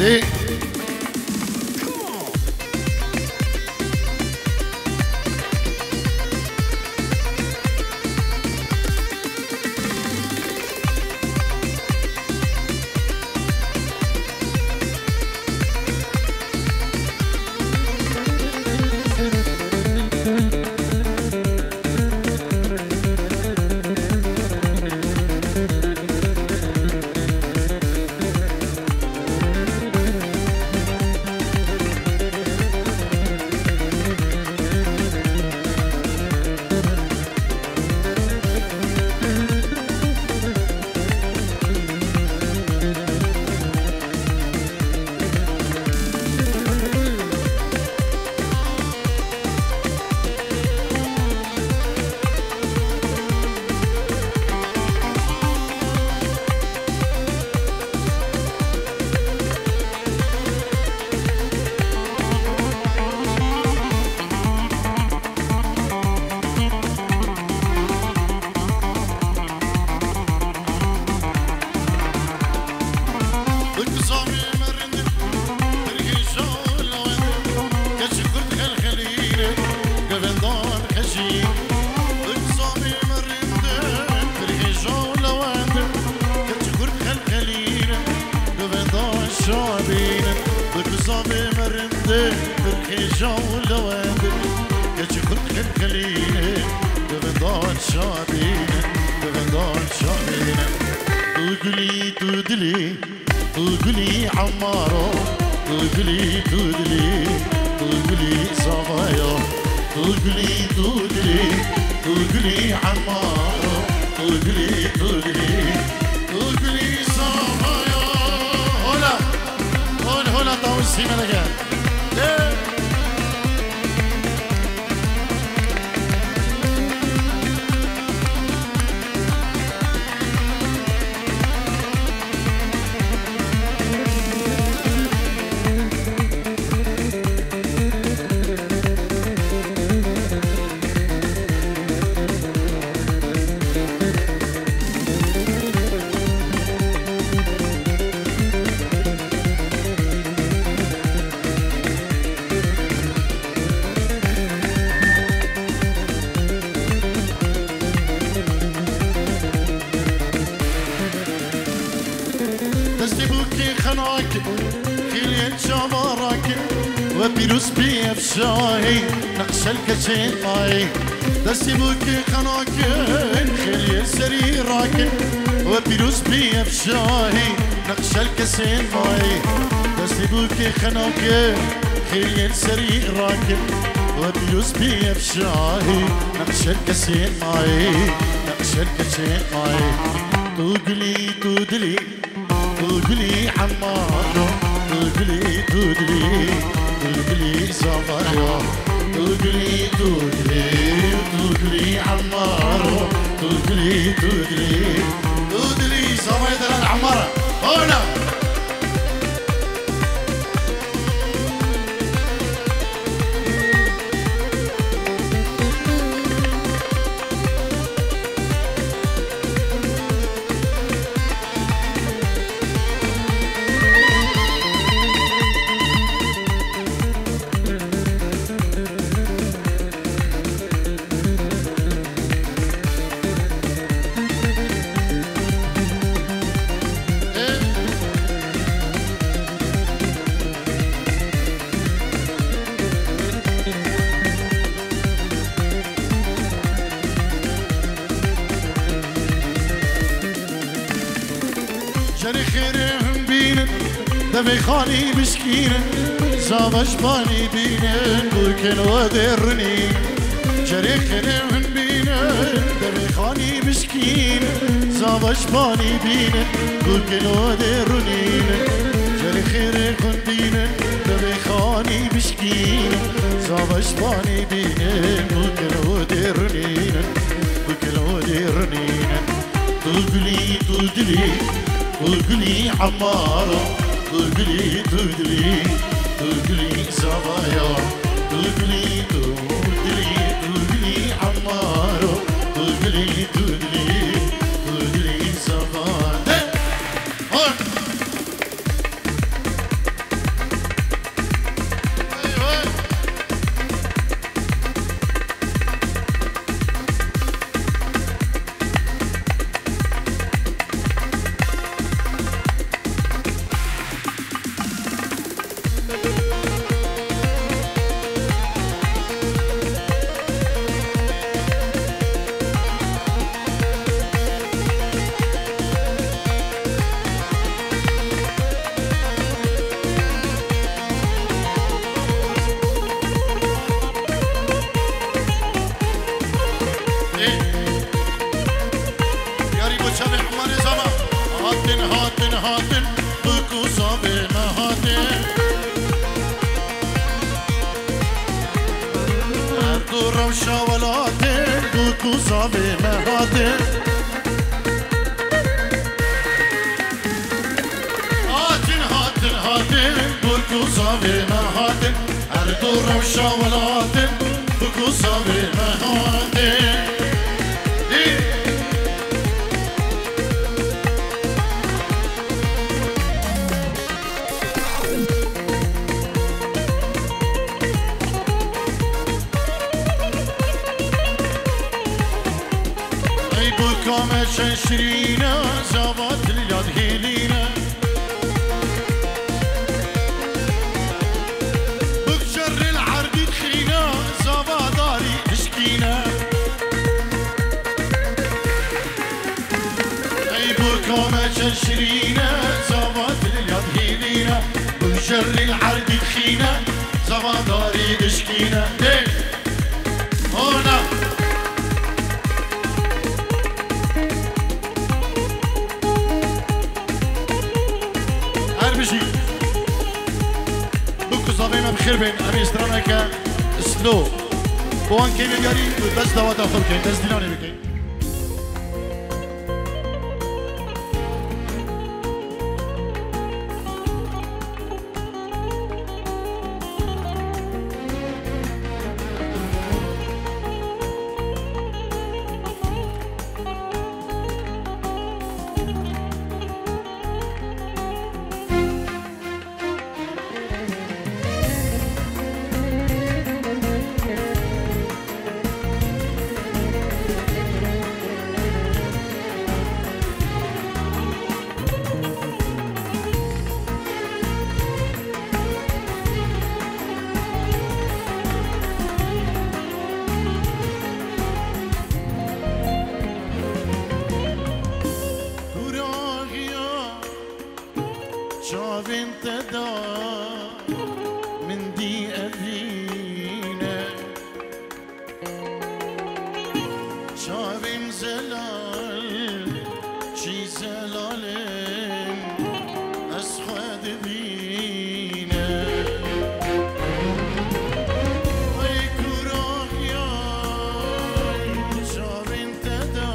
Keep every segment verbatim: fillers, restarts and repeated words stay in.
Ê. Bi kizavê me rind, tirkê jolawend, keçi kurd xelxelîne, govendar xejî. Bi kizavê me rind, tirkê jolawend, keçi kurd xelxelîne, govendar şabîne. Bi kizavê me rind, tirkê jolawend, keçi kurd xelxelîne, govendar şabîne, govendar şabîne. Tu gulî, tu dilî, tu gulî Emmaro, tu gulî, tu dilî, tu gulî zavaya. Tu gulî, tu dilî, tu gulî Emmaro, tu gulî, tu dilî, tu gulî zavaya. Hola, hol, hola, tawis hîmeleke. Ê. Destê bûkê xenak, xêliyên çava rakin, we pîroz bî ev şahî, neqşel keçên mayî. Destê bûkê xenakin, xêliyên serî rakin, we pîroz bî ev şahî, neqşel kesên mayî. Destê bûkê xenakin, xêliyên serî rakin, we pîroz bî ev şahî, neqşel kesên mayî, neqşel keçên mayî. Tu gulî, tu dilî, tu gulî Emmaro, tu gulî, tu dilî, tu gulî zavaya. Tu gulî, tu dilî, tu gulî Emmaro, tu gulî, tu dilî, tu dilî zavaya deran Emmaro. Hola! Cerê xêrê hûn bînin, devê xanî bişkînin, zava ji banî bînin, bûkên we dê runîn. Cerê xêrê hûn bînin, devê xanî bişkînin, zava ji banî bînin, bûkên we dê runîn. Cerê xêrê hûn bînin, devê xanî bişkînin, zava ji banî bînin, bûkên we dê runîn, bûkên we dê runîn. Tu gulî, tu dilî, tu gulî Emmaro, tu gulî, tu dilî, tu gulî zavaya. Tu gulî, tu dilî, tu gulî Emmaro, tu gulî, tu dilî, tu dilî zavaya. Hol! Yarî bo çavê Emanê Zava. Hatin, hatin, hatin, bi ku zavê me hatin. Her du rewşa welatê, bi ku zavê me hatin. Hatin, hatin, hatin, bi ku zavê me hatin. Her du rewşa welatê, bi ku zavê me hatin. Ê! Ey, bi ka me çend şirîn e, zava dilî ya dihêlîne. Bi şerrê li erdî dixîne, zava darî dişkîne. Ey, bi ka me çend şirîn e, zava dilî ya dihêlîne. Bi şerrê li erdî dixîne, zava darî dişkîne. Ê! Hona! Her bijî. Bi ku zavê me bi xêr bên, em ê straneke slow. Bi wan keyfê yarî û dest dawata xwe bikeyn, dest dîlanê bikeyn. Kurahiya çavên te da min dî evîne. Çavên zelal, çî zelalên ez xwe dibîne. Ey kurahiya çavên te da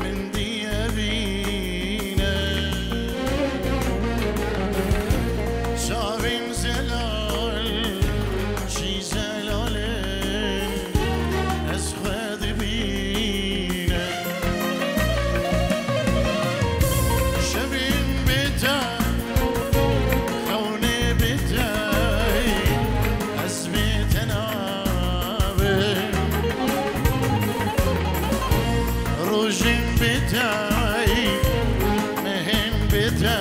min dî evîne. Çavên zelal, çî zelalên ez xwe dibîne. Şevên bê te, xewnê bê te, ez bê te nabim. Rojên bê te, mehên bê te,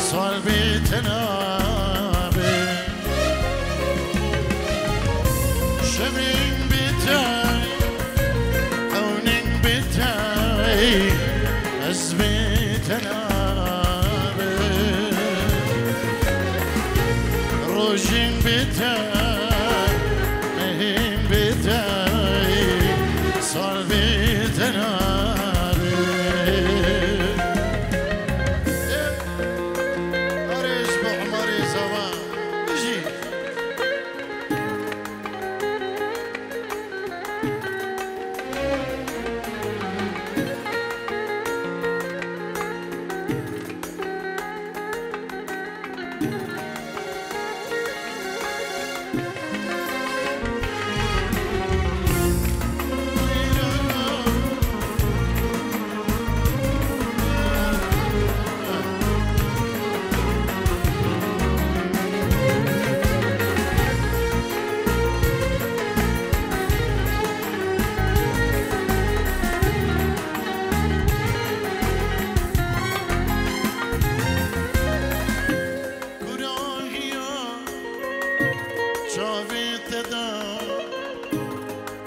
sal bê te nabim. Şevên bê te, ewnên bê te, ez bê te nabim. Rojên bê te, mehên bê te, sal bê te nabim. Arê ji bo Emarê Zava. Bijî. Kurahiya çavê te da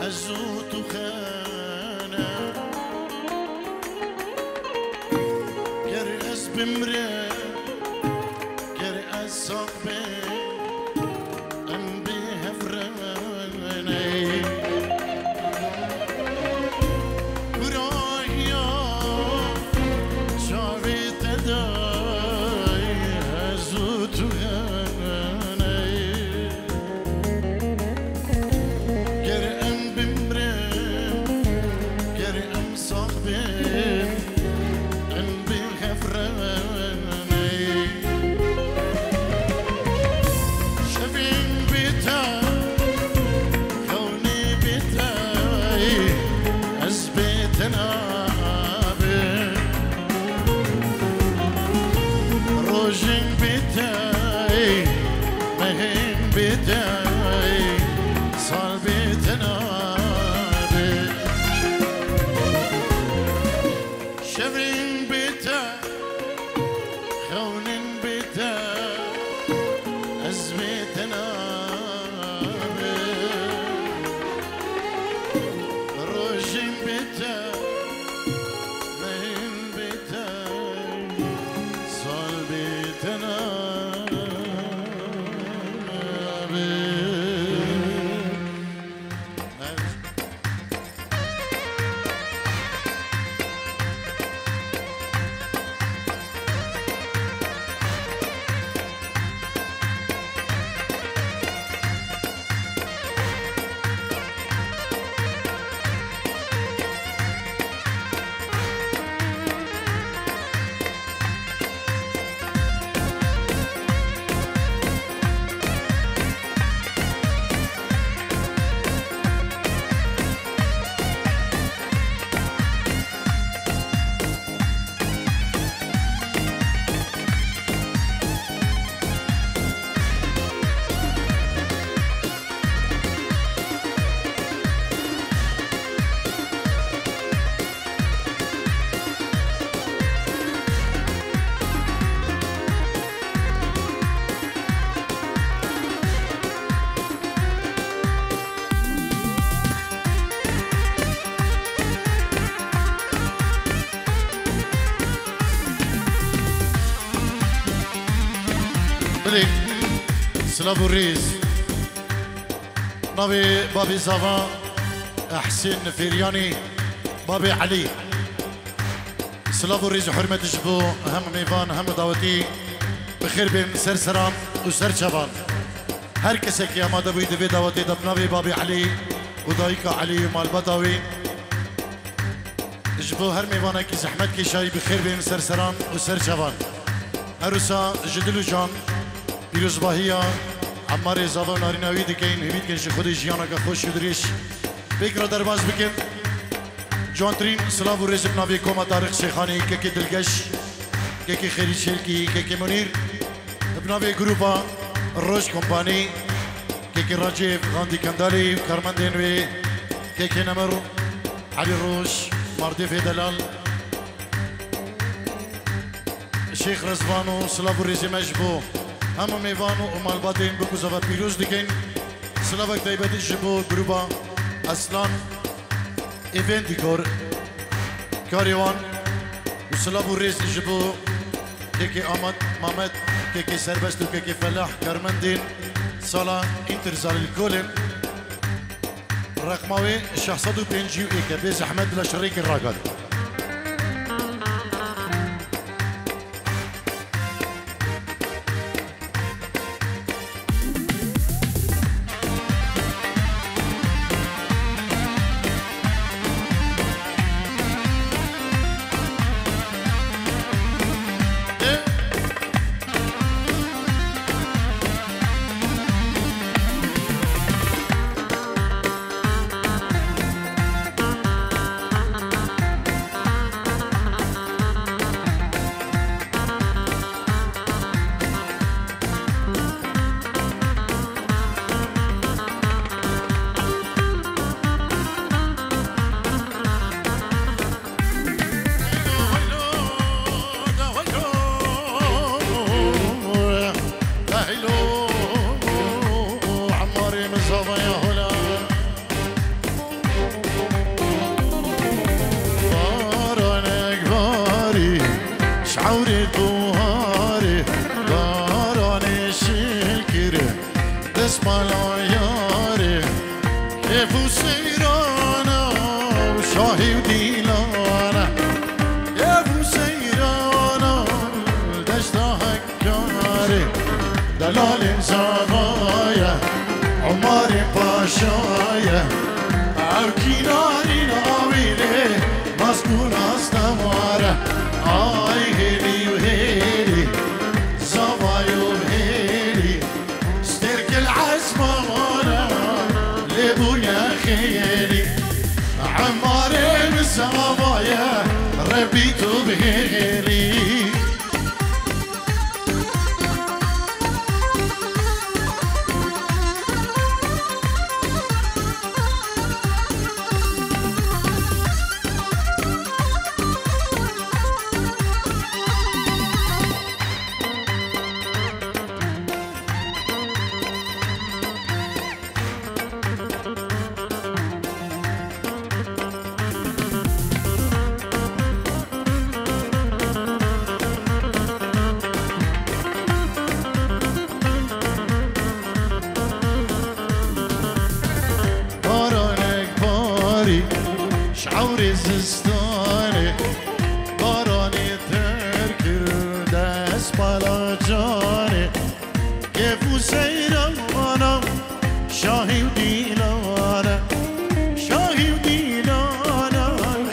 ez û tu xene. Ger ez bimrim, ger ez sax bim, em bi hev re ne. Silav û rêz. Navê babê zava Ehsên Nifêriyanî, babê Elî. Silav û rêz û hurmet ji bo hemû mêvan, hemû dawetî. Bi xêr bên ser seran û ser çavan. Her kesekî amade bûyî di vê dawetê de bi navê babê Elî û dayika Elî û malbata wî. Ji bo her mêvanekî zehmet kêşayî bi xêr bên ser seran û ser çavan. Her wisa ji dil û can pîrozbahiya Emmarê zava û narîna wî dikeyin, hêvî dikin ji Xwedê jiyaneke xweş û dirêj pêk re derbas bikin. Ciwantirîn silav û rêz bi navê Koma Tarîq Şêxanî, kekê Dilgeş, kekê Xêrî Çêlkî, kekê Munîr, bi navê grûpa Roj Kompanî, kekê Recêf Xandî Kendalî û karmendên wê, kekê Nemir, Elî Roj, Mardêfê Delal, Şêx Rezvan û silav û rêzê me ji bo hemû mêvan û malbatên Bikû zava pîroz dikin. Silavek taybetî ji bo grûba Aslan Event Dîkor, karê wan û silav û rêz ji bo kekê Amed, Mamed, kekê Serbest û kekê Felah, karmendên sala Înter Zalîlkolê. Reqma wê şeş sed û pêncî û yek e, bê zehmet bila şirêkê ragat. Baranek barî, şewrê buharê, baranê şil kir, destmala yarê, kêf û seyrana û şahî û dîlana, kêf û seyrana, deşta hek Karê delalên zava ye, Omarê Paşa ye. Ew kînarîn awînê, mask û nastewar e. Ay hêlî û hêlî, zavay û hêlî, stêrkil esmaman e, lê bûye xêlî. Emarê min zava ye, Rebî tu bihêlî. Baranek barî, şewrê zistanê, baranê ter kir dest bala canê. Kêf û seyran ana, şahî û dîlana, şahî û dîlana,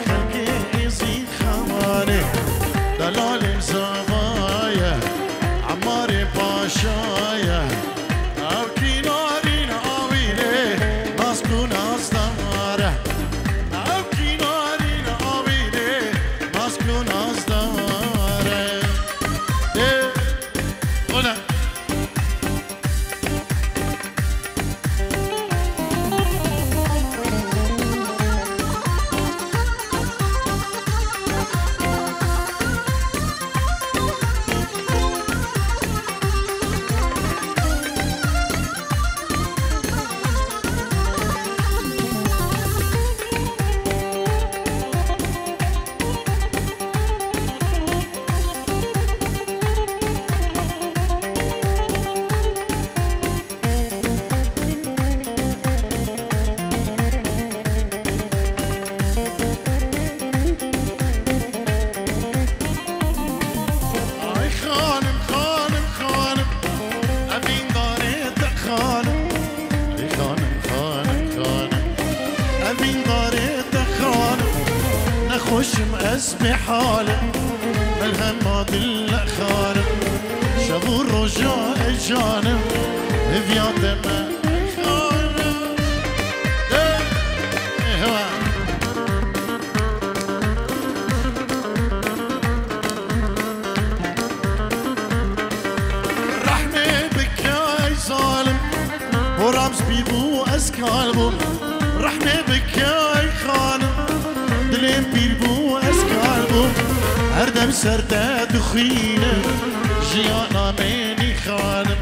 xelkê êzîd xemanê. Delalên zava ye, Emarê Paşa ye. Ew kînarîn awînê, mask û nastewar e. Ew kînarîn awînê, Vîndarê te xanim, nexweşim ez bê halim, melhema dil xanim, şev û roja ê canim, hêviya te me xanim. Ê, hewa. Rehmê bike ey zalim, boram spî bû ez kal bûm. Rehmê bike ey xanim, dilê pîr bû ez kal bûm. Her dem ser te dixwînim, jiyana me nîxanim.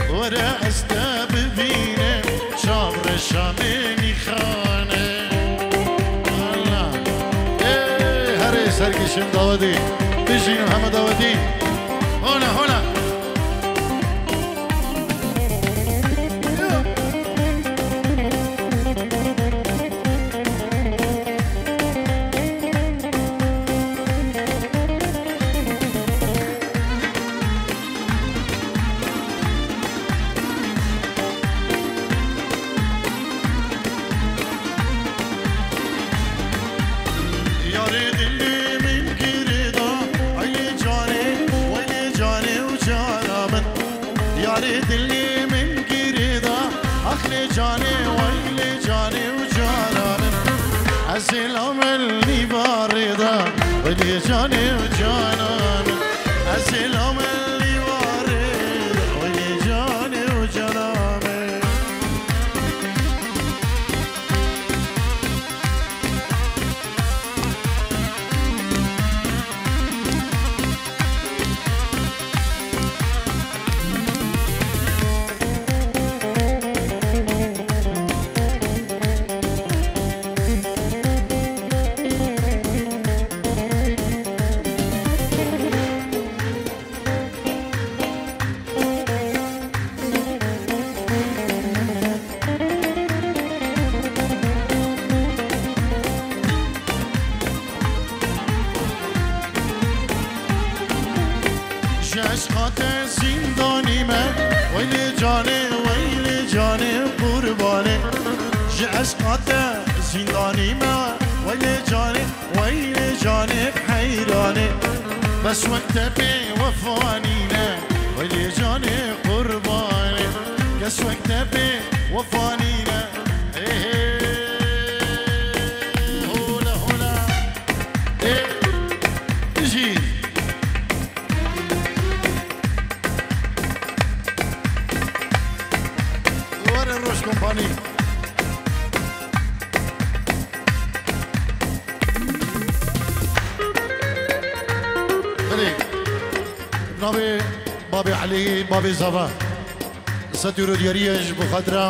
Were ez te bibînim, çav reşa me nîxanim. Allah. Ê, herê serkişin dawetî. Bijîn heme dawetî. Hola, hola. Yarê dilê min girêda, ay lê canê, way lê canê û cara min. Yarê dilê min girêda, ax lê canê, way lê canê û cara min. Ez ê lamel nîva rêda, way lê canê û cana min. Ez ê lamel nîva rêda, way lê canê û cana min. Ji eşqa te zîndanî me, weylê canê, weylê canê qurbanê. Ji eşqa te zîndanî me, weylê canê, weylê canê heyranê. Bes wek te bê wefa nîne, weylê canê qurbanê. Kes wek te bê wefa nîne. Ê hê, hola, hola. Ê, jî. Were Roj Kompanî. Belê. Navê Babê Elî, Babê Zava. Setûr û diyarî ye ji bo xatira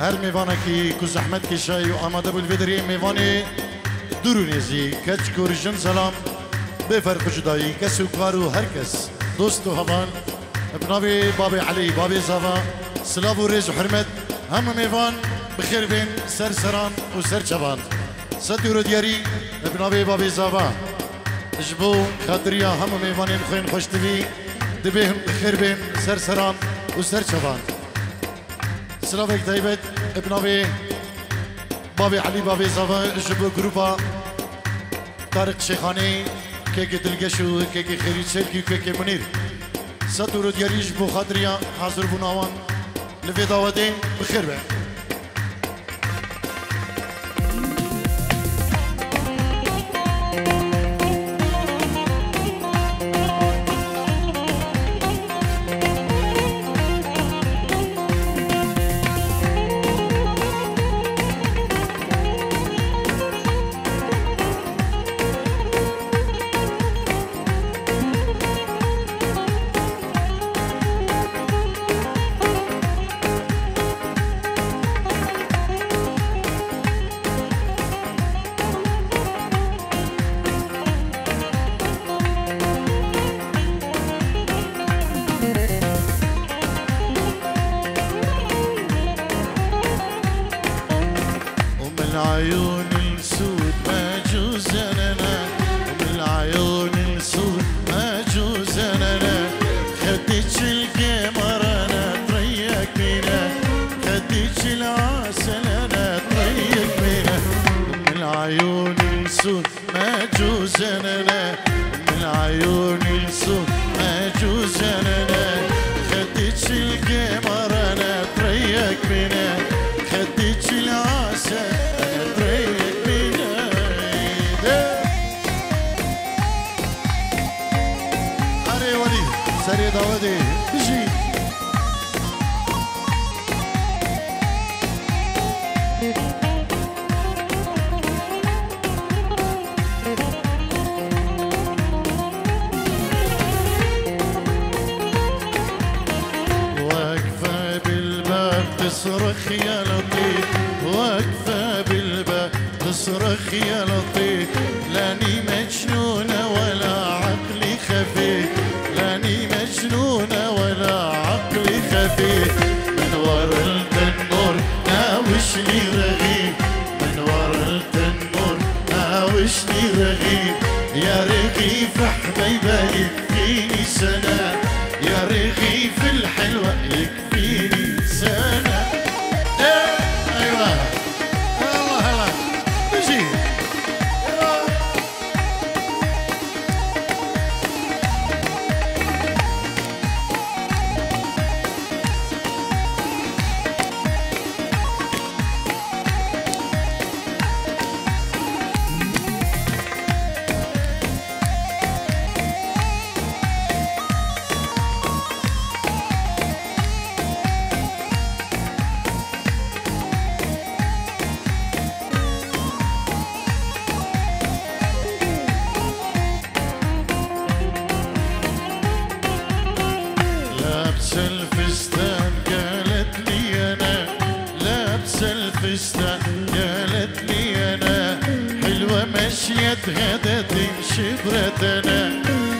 her mêvanekî ku zehmet kêşayî û amade bû li vê derê, mêvanê dûr û nêzî, keç, kur, jin, zelam, bê ferq û cudayî, kes û kar û her kes, dost û heval, bi navê Babê Elî, Babê Zava, silav û rêz û hurmet, hemû mêvan bi xêr bên ser seran û ser çavan. Setûr û diyarî, bi navê Babê Zava, ji bo xatiriya hemû mêvanên xwe yên xweştivî, dibê him bi xêr bên ser seran û ser çavan. Silavek taybet bi navê Bavê Elî, Bavê Zava ji bo grupa Tariq Şêxanî, kekê Dilgeş û kekê Xêrî Çelkî û kekê Munîr. Setûr û diyarî ji bo xatiriya hazir bûna wan li vê dawetê bi xêr be. ومن العيون السود ما جوزننا، ومن العيون السود ما جوزننا، خدك القمرنا طريق بينا، خدك العسلنا طريق بينا. Sun mecûzenene, min eyûnî sun mecûzenene, xetî çilkê marene, pireyek bîne, xetî çil ase, pireyek bîne. De. Erê welî, serê dawedê, bijî. وقفة بالباب تصرخ يا لطيف، وقفة بالباب تصرخ يا لطيف، لاني مجنونة ولا عقلي خفي، لاني مجنونة ولا عقلي خفي. من ورا التنور ناوشني رغيف، من ورا التنور ناوشني رغيف. يا رغيف حبيبة يكفيني سنة، يا رغيف الحلوة يكفيني سنة. إيه، أيوة. الله، الله. بيجي. لابسة الفستان قالت لي أنا، لابسة الفستان قالت لي أنا، حلوة مشيت غدا تمشي برتنا،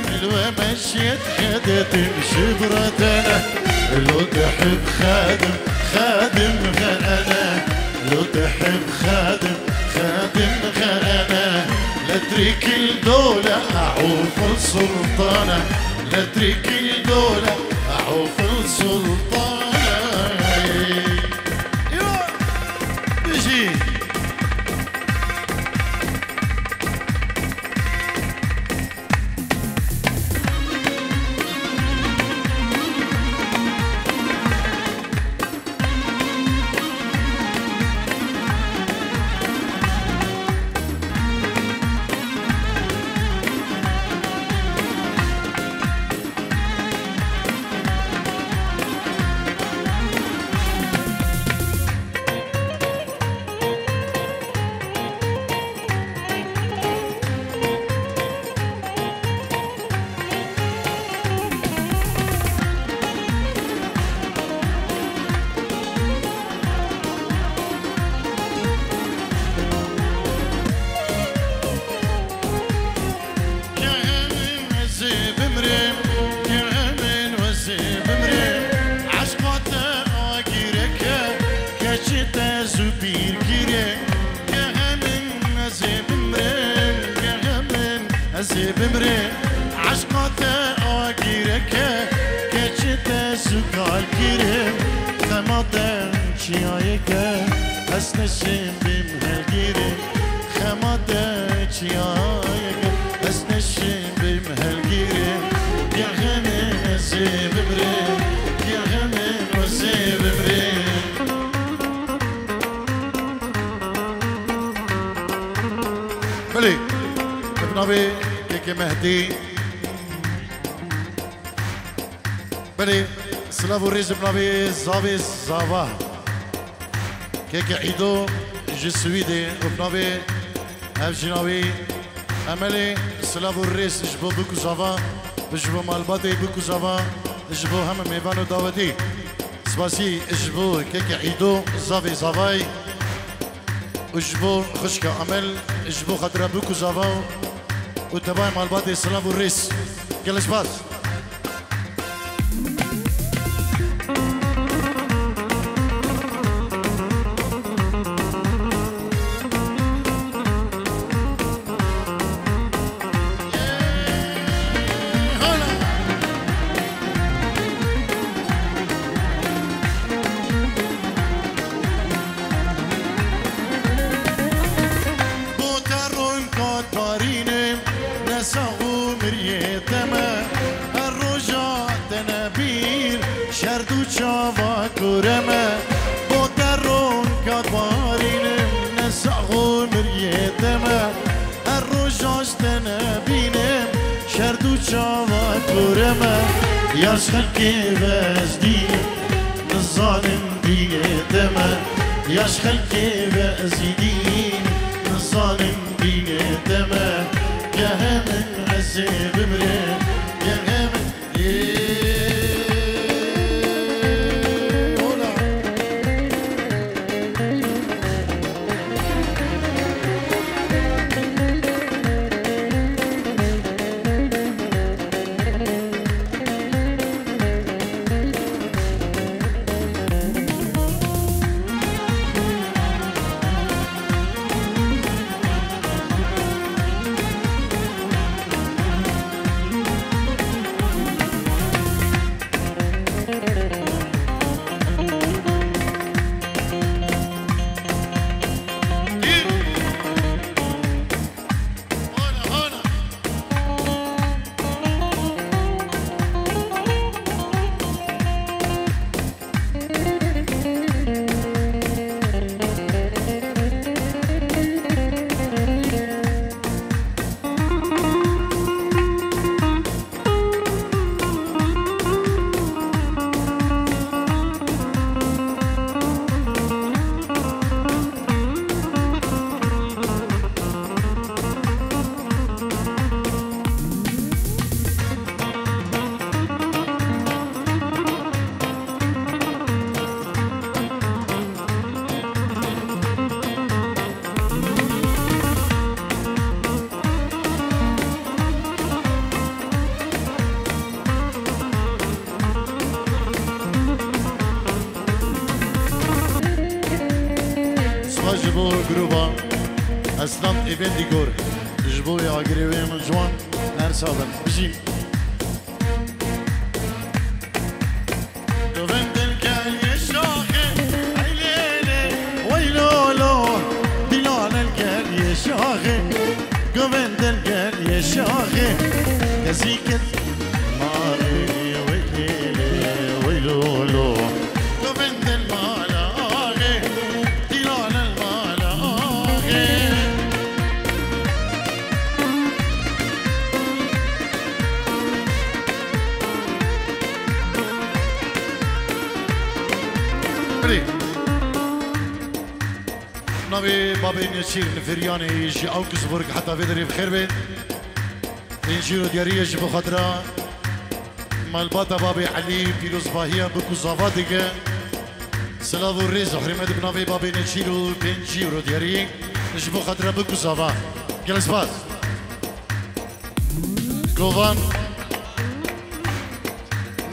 حلوة مشيت غدا تمشي برتنا. لو تحب خادم، خادم غير أنا، لو تحب خادم، خادم غير أنا، لا تريك الدولة أعوف السلطانة، لا تريك الدولة أعوف السلطانة. يا بيجي. Kehemim ez ê bimrêm, kehemim ez ê bimrêm. Eşqa te agireke, keçi te zû pîr kire. Kehemim ez ê bimrêm, kehemim ez ê bimrêm. Eşqa te agireke, keçi te zû kal kire. Xema te çiyayeke, ez neşêm bêm helgirê. Xema te çiyayeke, ez neşêm bêm helgirê. Kehemê ez ê bimrêm, kehemê ez ê bimrêm. Belê, bi navê Kekê Mehdî. Belê, silav û rêz bi navê Zavê Zava. Keke Îdo ji Swîdê û bi navê ev jîna wî Emelê, silav û rêz ji bo bûk û zava, ji bo malbatê bûk û zava, ji bo hemî mêvan û dawetî. Spasî ji bo keke Îdo, zavê zavay û ji bo xwişka Emel, ji bo xatira bûk û zava û tevayê malbatê silav û rêz. Gelek spas. Bo te ronka Miriyê te me, her roja ji te nebînim, şerd û çava kore me, ya ji xelkê ve ez dînim, nizanim dînê te me, ya ji xelkê ve ez dînim, nizanim dînê te me, gehê min ez ê bimirim, gehê min Spas ji bo grûba Aslan Event Decor, ji bo wê agirê wê min ciwan, her sax bin. Bijîn. Govend el gel ye şaxê, ey lê lê, wey lo lo. Dîlan el gel ye şaxê, govend el gel ye şaxê. Kezî ket marê, wey lê lê, wey lo lo. Govend el mala axê, dîlan el mala axê. Belê. Navê babê Neçîr Nifiryanê ji Augsburg heta vê derê bi xêr be. Pêncî ro diyarî ye ji bo xatira malbata babê Elî pîrozbahiya bik û zava dike. Silav û rêz û hurmet bi navê babê Neçîr û pêncî ro diyarî ji bo xatira bik û zava. Gelek spas. Kovan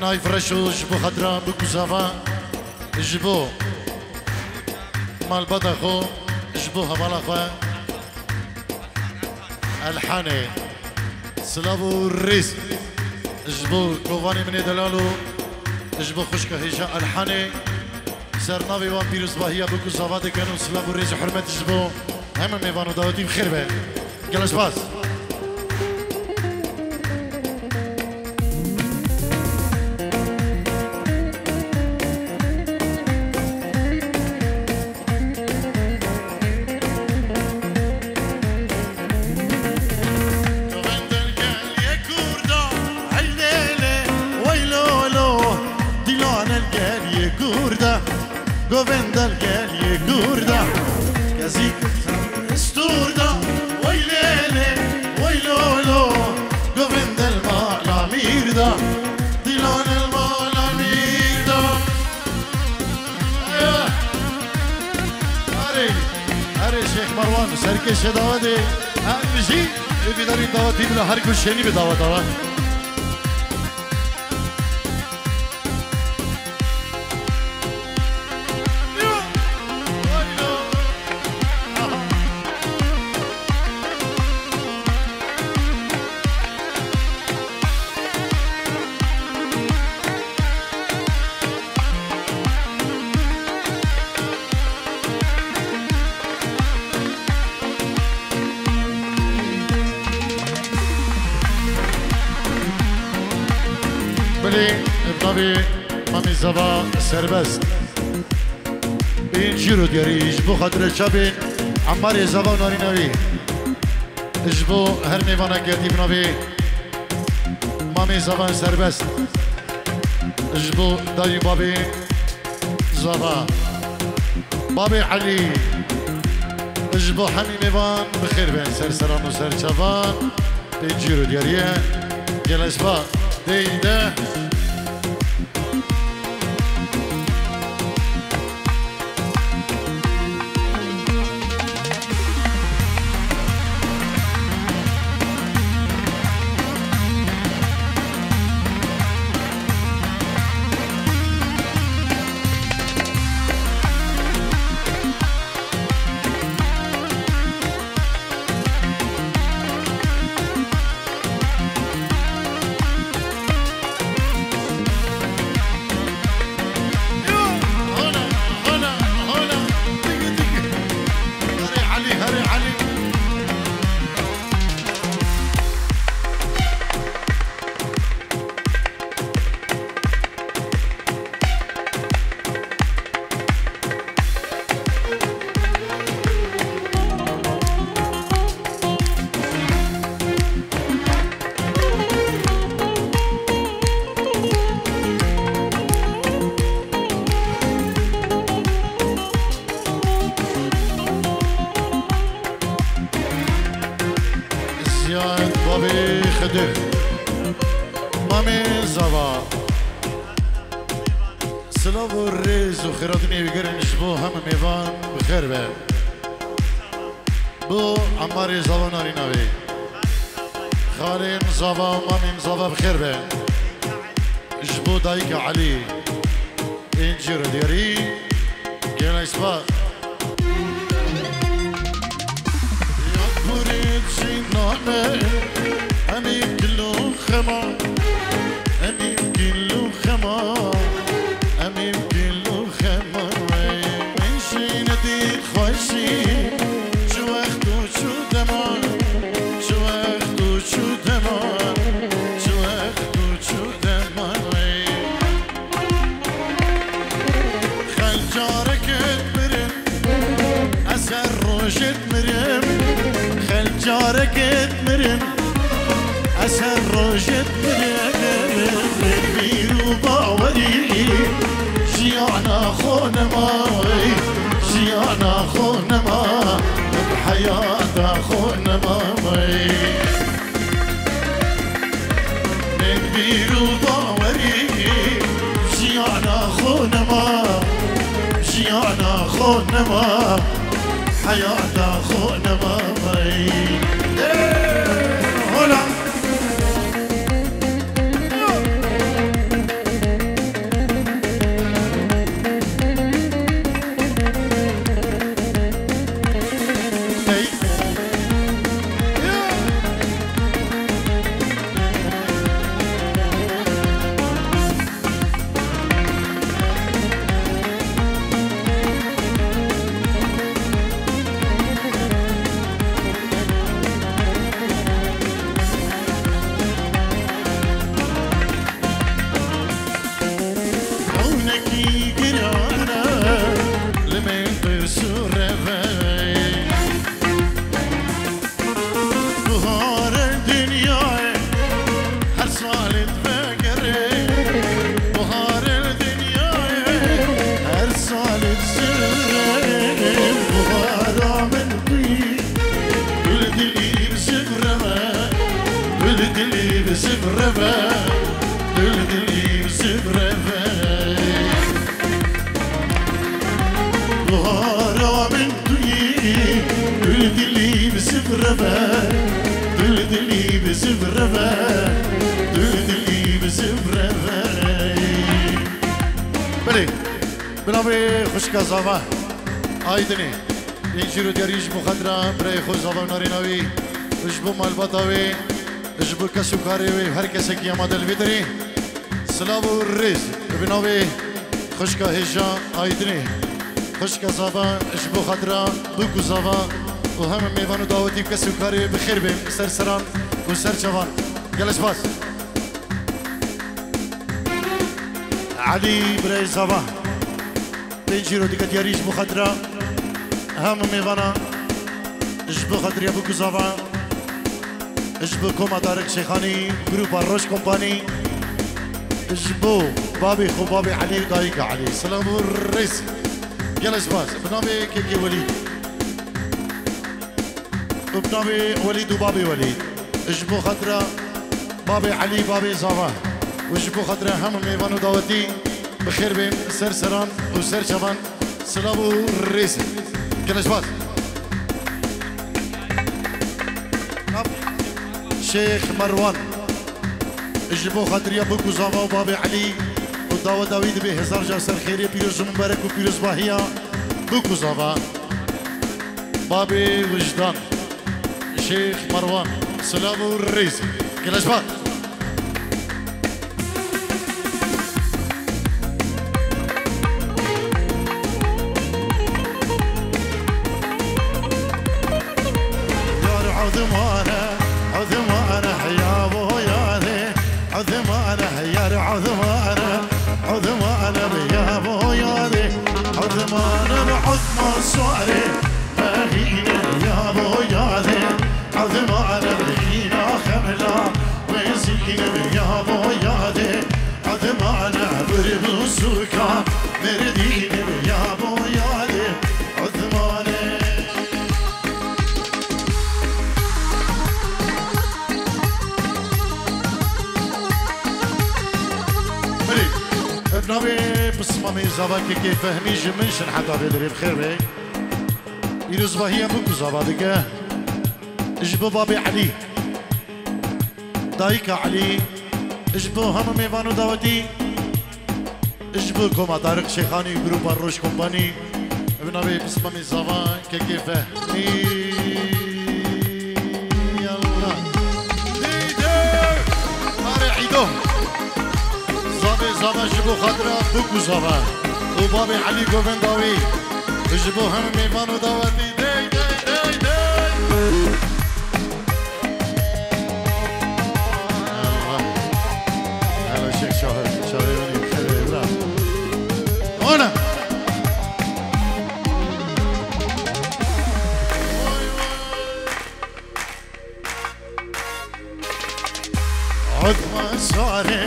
Nayf Reşo ji bo xatira bik û zava, ji bo malbata xwe, ji bo hevala xwe Elhanê. Silav û rêz ji bo kovanê min ê delal û ji bo xwişka hêja Elhanê. Ser navê wan pîrozbahiya bik û zava dikin û silav û rêz û hurmet ji bo hemî mêvan û dawetî bi xêr be. Gelek spas. Govend el gel ye kurda, ey lê lê, wey lo lo. Dîlan el gel ye kurda, govend el gel ye kurda. Kezî stûr da, wey lê lê, wey lo lo. Govend el mala mîr da, dîlan el mala mîr da. Erê, erê Şêx Merwan, serkêşê dawetê. Em jî ê bîdarî dawetî bila her ku şenî bi daweta we. Belê, ev navê Mamê Zava Serbest. Pêncî ro diyarî ji bo xatire çapê Emmarê Zava û Narîna wî. Ji bo her mêvanek girtî bi navê Mamê Zava Serbest. Ji bo dayî û babê Zava. Babê Elî. Ji bo hemî mêvan bi xêr bin, ser seran û ser çavan. Pêncî rûdiyarî ye. Gelespa deyî de. Ziyad Babê Xidir. Mamê Zava. Silav û rêz û xêratinê wî gerin ji bo hemî mêvan bi xêr be. Bo Emmarê Zava Narîna wê. Xalên Zava û mamên Zava bi xêr be. Ji bo dayika Elî. Pêncî rûdiyarî. Gelespa. Yadbûrê çînane, em ê gil û xema, em ê gil û xema, em ê gil û xema. Min jî nedît xweşî, çi wext û çi deman, çi wext û çi deman, çi wext û çi deman. Xel careket mirim, ez her rojet mirim. Xel careket mirim, ez her rojet mirim. Bîr û bawerî, jiyana xwe nema, jiyana xwe nema, heyata xwe nema. Min bîr û bawerî jiyana xwe nema, jiyana xwe nema, heyata xwe nema. Ê, hola. Ewnekî giran e, li min qirs û reve. Buharê dinyayê her salê divegerê. Buharê dinyayê her salê divegerê. Buhara min tu yî. Tu li dilî bi zivreve, tu li dilî bi zivreve, tu li dilî bi zivreve. Buhara min tu yî, tu li dilî bi zivreve, tu li dilî bi zivreve, tu li dilî bi zivreve. Belê, bi navê xwişka Zava Aydinê. Pêncî rûdiyarî ji bo xetira birayê xwe Zava û Narîna wî, ji bo malbata wê, ji bo kes û karê wê, her kesekî amade li vê derê. Silav û rêz bi navê xwişka hêja Aydinê. Xwişka Zava ji bo xetira bûk û zava û hemî mêvan û dawetî û kes û karê bi xêr bên, ser seran û ser çavan. Gelek spas. Elî birayê Zava. Pêncî rûdiyarî ji bo xetira hemû mêvana Ji bo xatirê Bûk û Zava, ji bo Koma Tarek Şêxanî, grupa Roj Kompanî, ji bo babê xwe, babê Elî û dayika Elî. Silav û rêz. Gelek spas. Bi navê kekê Welîd. Û bi navê Welîd û babê Welîd. Ji bo xatira babê Elî, babê Zava. Û ji bo xatira hemû mêvan û dawetî bi xêr bên ser seran û ser çavan. Silav û rêz. Gelek spas. Şêx Merwan. Ji bo xatiriya Bûk û Zava û babê Elî û daweta wî dibê hezar car ser xêrê, pîroz û mubarek û pîrozbahiya Bûk û Zava. Babê Wijdan. Şêx Merwan. Silav û rêz. Gelek spas. Yar Uzmane, Uzmane, ya bo yare, Uzmane, yar Uzmane, Uzmane, ya bo yare, Uzmane, Uzman Suare, Mehine, ya bo yare, Uzmane, Mehina Xemla, Wezîne, ya bo yare, Uzmane, bir bu suka, Merdîne, ya bo yare, Uzmane. Belê, ev navê pismamê Zava kekê Fehmî ji min şin heta vê derê bi xêr be. Pîrozbahiya Bûk û Zava dike. Ji bo babê Elî, dayika Elî, ji bo hemû mêvan û dawetî. Ji bo Koma Tarek Şêxanî û grupa Roj Kompanî, bi navê Pismamê Zava, kekê Fehmî. Yallah. Dîde! Tarê Îdo. Zavê Zava ji bo xatira Bûk û Zava û babê Elî Govenda wî. Ji bo hemû mêvan û dawetî. Dey, dey, dey, dey. Hela Şêx Şahir, Şahir Wînî, Şahir Îbrahîm. Ona! Odman sare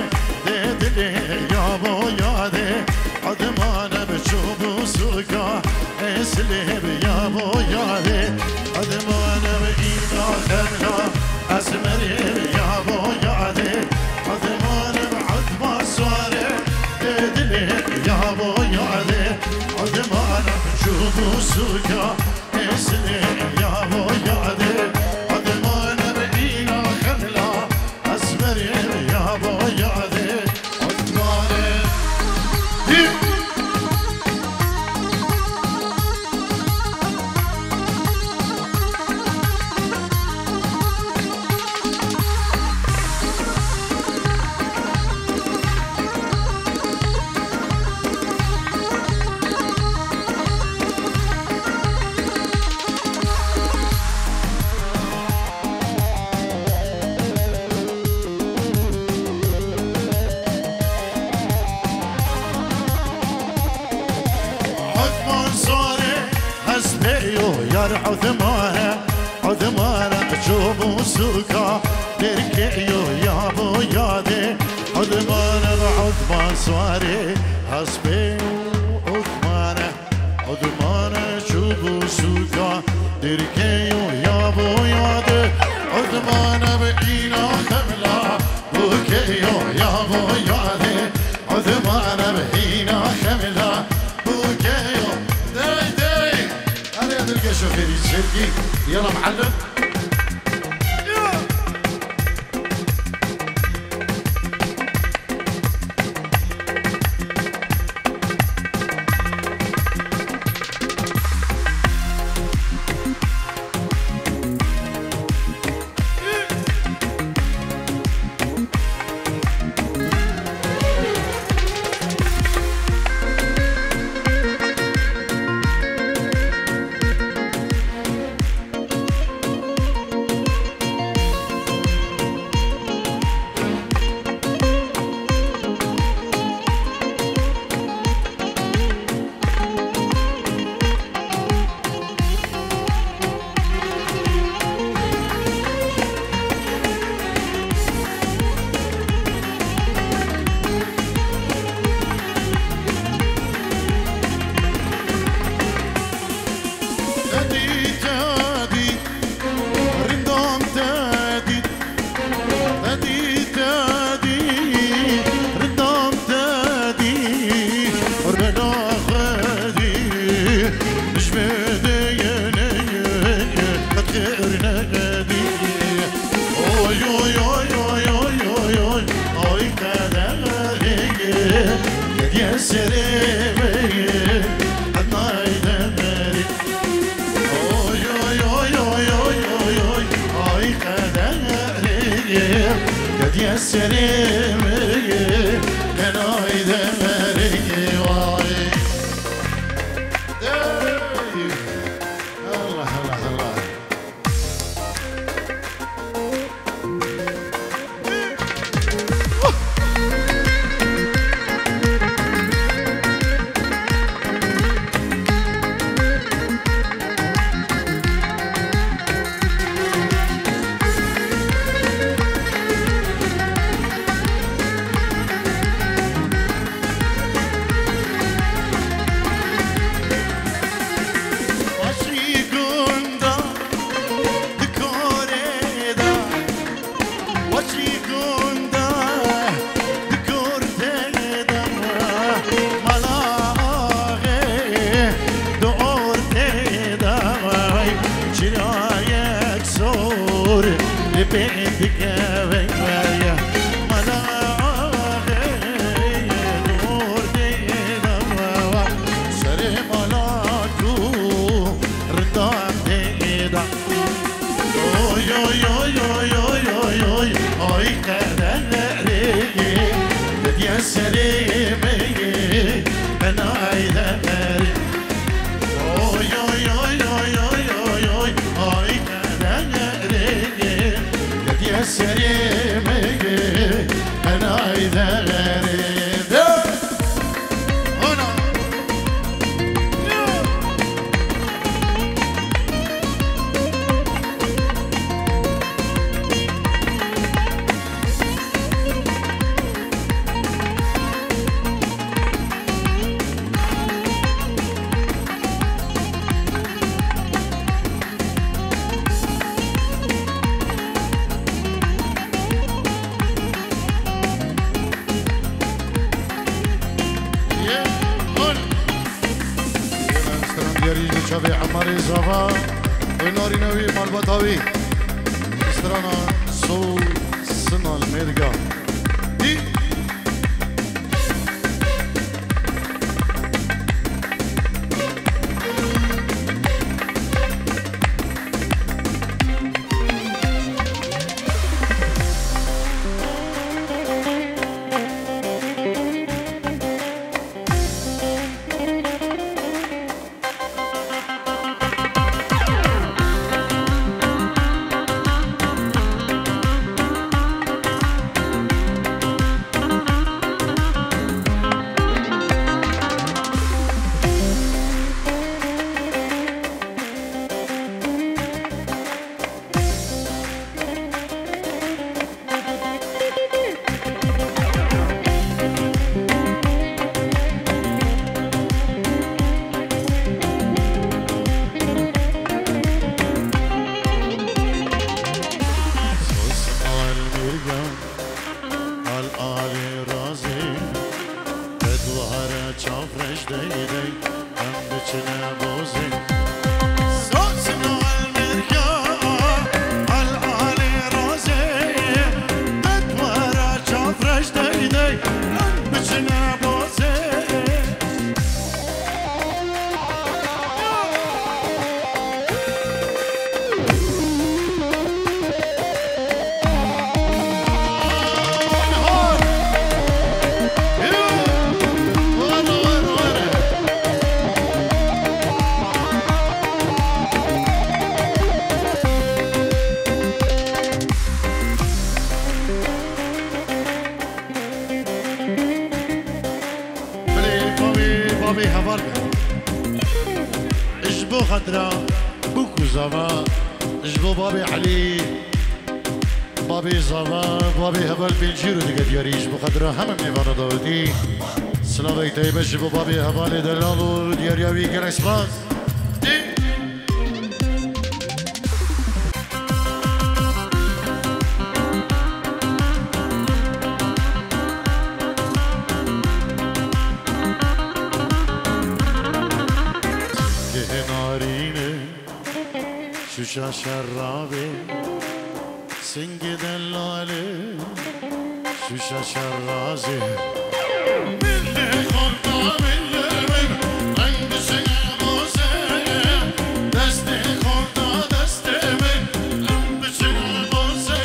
de dilê ya bo yade, odman bi çûbû suka, eslê bi ya bo yade, odman bi îna xemla, esmerê bi ya bo yade, odman bi odman sare de dilê ya bo yade, odman bi çûbû suka, eslê ya bo yade, odman bi îna xemla, Esmerê ya bo yade Osmanê. Hî! Osman Sare, hespê yo yar Osmane, Osmane çûbû sûka, derkê yo ya bo yadê, Osmane bi Osman Sare, hespê yo Osmane. Odmane çûbû sûka, dirkeyo ya bo yade. Odmane bi îna xemla, bûkeyo ya bo yade. Odmane bi îna xemla, bûkeyo. Dey, dey. Hadi dilkeşo xêrî çêbkî. Yala muallim. Serê me ye, qenay de merê vay. Ey! Allah, Allah, Allah. Başî gunda di korê de, başî gunda di kordê de, mala axê di ortê de, çirayek sor li pê dikeve ye. Mala axê di ortê de, serê mala ku rindan tê de. Oy, oy, oy, oy, oy, oy, oy, ay qederê, didiye serê me ye, ben ay demerê. Oy, oy, oy, oy, oy, oy, oy, ay qederê, didiye serê me ye, ben ay demerê. Ana! Yê, hol. Yê, em stran diyarî ji çavê Emarê Zava. Wê narîne wî malbata wî. Strana Sow Sinal Mêrga. Dî. Al alê razê, bedware çav reş dey dey, em biçine bozê. Sosno el mirya, al alê razê, bedware çav reş dey dey, em biçine bozê. Belê, bavê, bavê heval be. Ji bo xatira bûk û zava, ji bo babê Elî, babê zava, babê heval pêncî ro dike diyarî, ji bo xatira heme mêvana dawetî. Silavek taybet ji bo babê hevalê delal û diyariya wî gelek spas. Kehê narîne, şûşa şerabê, singê delale, şûşa şerazê. Min lê xorta min lê min, reng biçine bozê. Destê xorta destê min, reng biçine bozê.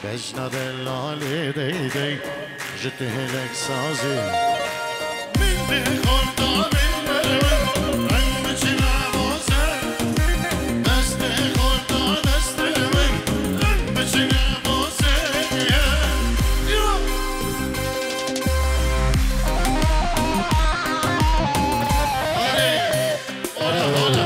Bejna delalê dey dey ji têlek sazê. Min bi xorta min berwin, reng biçine boze. Destê xorta destê min, reng biçine boze. Yo! Olê! Hola, hola.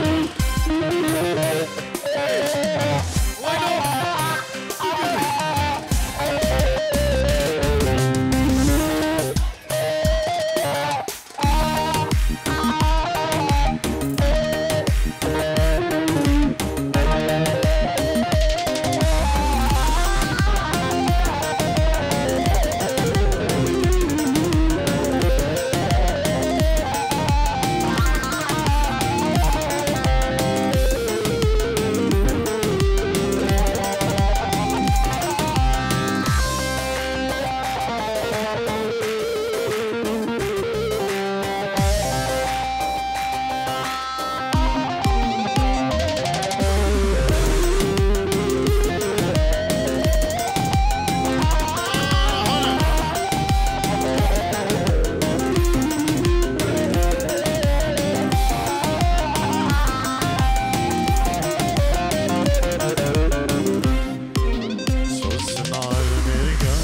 Sosna el mêrga,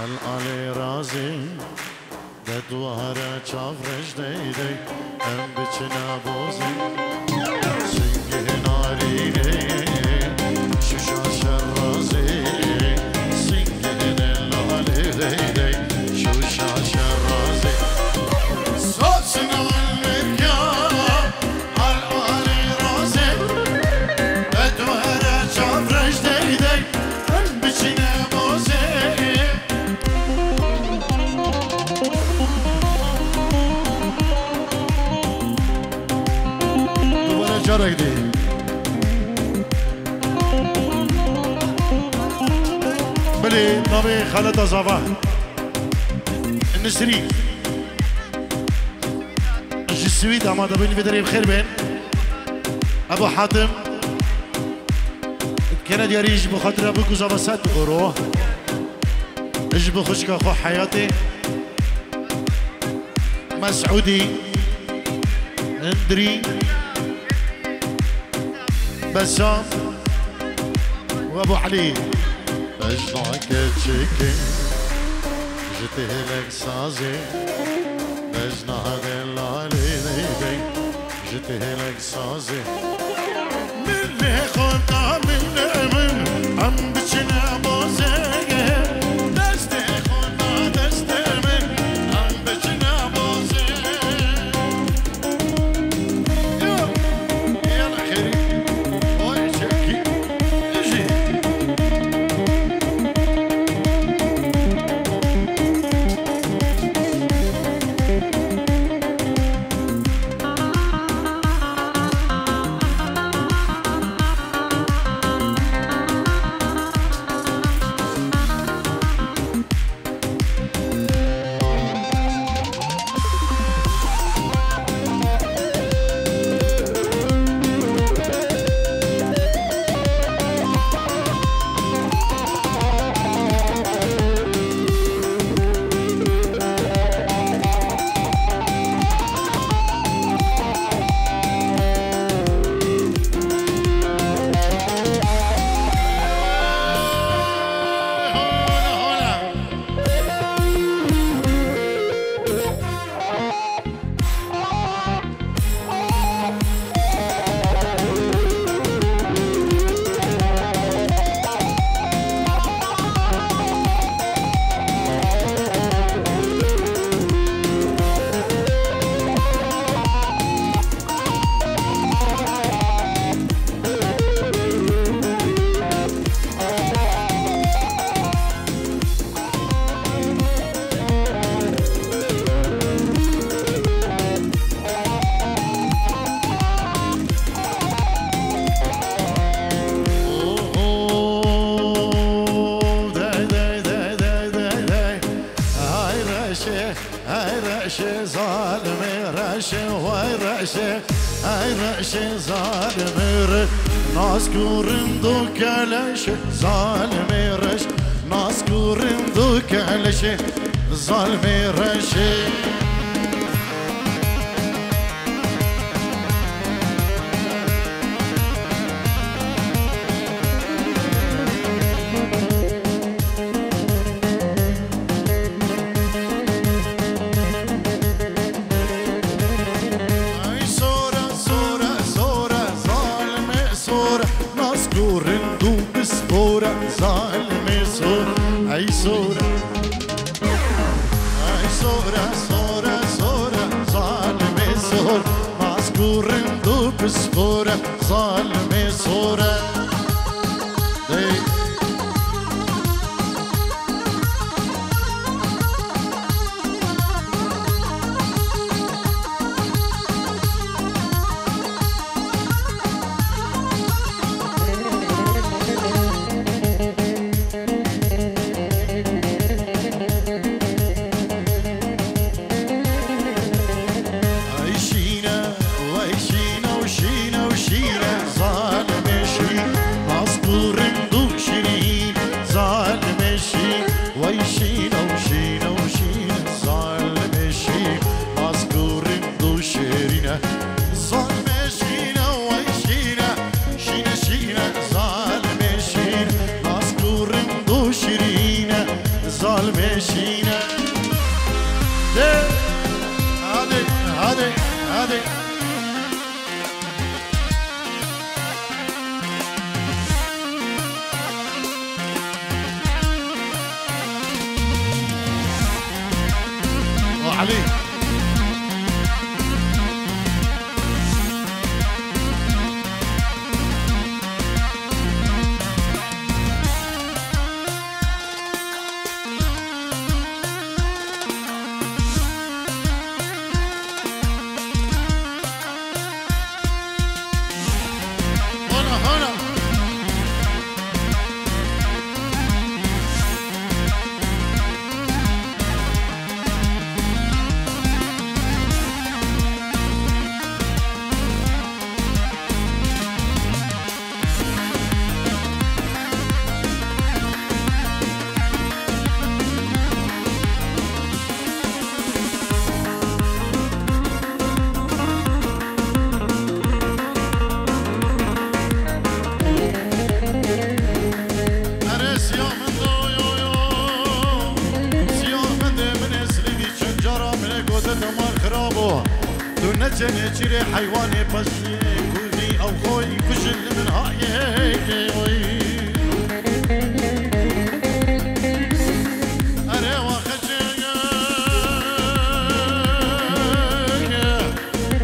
el alê razê, de dware çav reş dey dey, em biçine bozê. Singê narînê, şuşa şerazê, singê delalê dey dey, şuşa şerazê. Sosna el mêrga, al alê razê, de dware çav reş dey dey, em biçine bozê. Dubare carek dî. Belê navê xaleta zava. Nisrî. Ji Swîd amade bûn, vê derê bi xêr bên. Ebu Hatim. Dikene diyarî ji bo xatira bû ku zava sed euro. Ji bo xwişka xwe Heyatê. Mesûdî. Hindirî. Besam. Û Ebu Elî. Bejna keçikê. Ji têlek sazê. Bejna delalê dey dey. Ji têlek sazê. Min lê xwe da min, min, em biçine bozê. Destê xwe da destê min, em biçine bozê. Yo, yala xêrî. Oy, çekî. Jî. Ay reşê, ay reşê zalimê reşê, vay reşê, ay reşê zalimê re. Nask û rind û keleşê zalimê reş, nask û rind û keleşê zalimê reşê. Ay sora, sora, sora, zalimê sora, nask û rind û pispora, zalimê sora, ay sora. Ay sora, sora, sora, zalimê sora, nask û rind û pispora, zalimê sora. Hey. Ay şîne, wey şîne û şîne û şîne, zalimê şîn, nask û rind û şîrîn, zalimê şîn, wey şîne û şîne û şîne, zalimê şîn, nask û rind û şîrîne, zalimê şîne, wey şîne, şîne şîne, zalimê şîn, nask û rind û şîrîne, zalimê şîne. De, hadi, hadi, hadi. O Elî. Hana, hana. Erê siya min de, yo, yo. Siya min de, min ê silîvî çend cara min ê gote temar xirabo. Tu ne çenê çîrê heywanê peziyê kurdî ew xwe yî kujin li min hayê kê oy. Erê wa xecê.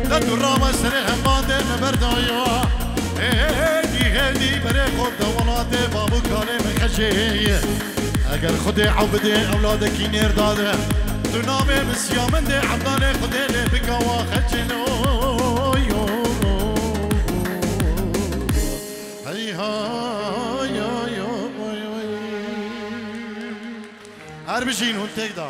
De tu rava serê hembandê me berdayo. Hêdî, hêdî berê xwe de welatê bab û kalê me xecê. Eger Xwedê ew bidê ewladekî nêr dade, tu navê min Siya min dê Evdalê Xwedê lê bika wa xecê. Hey hay hay hay. Her bijîn hûn têk da.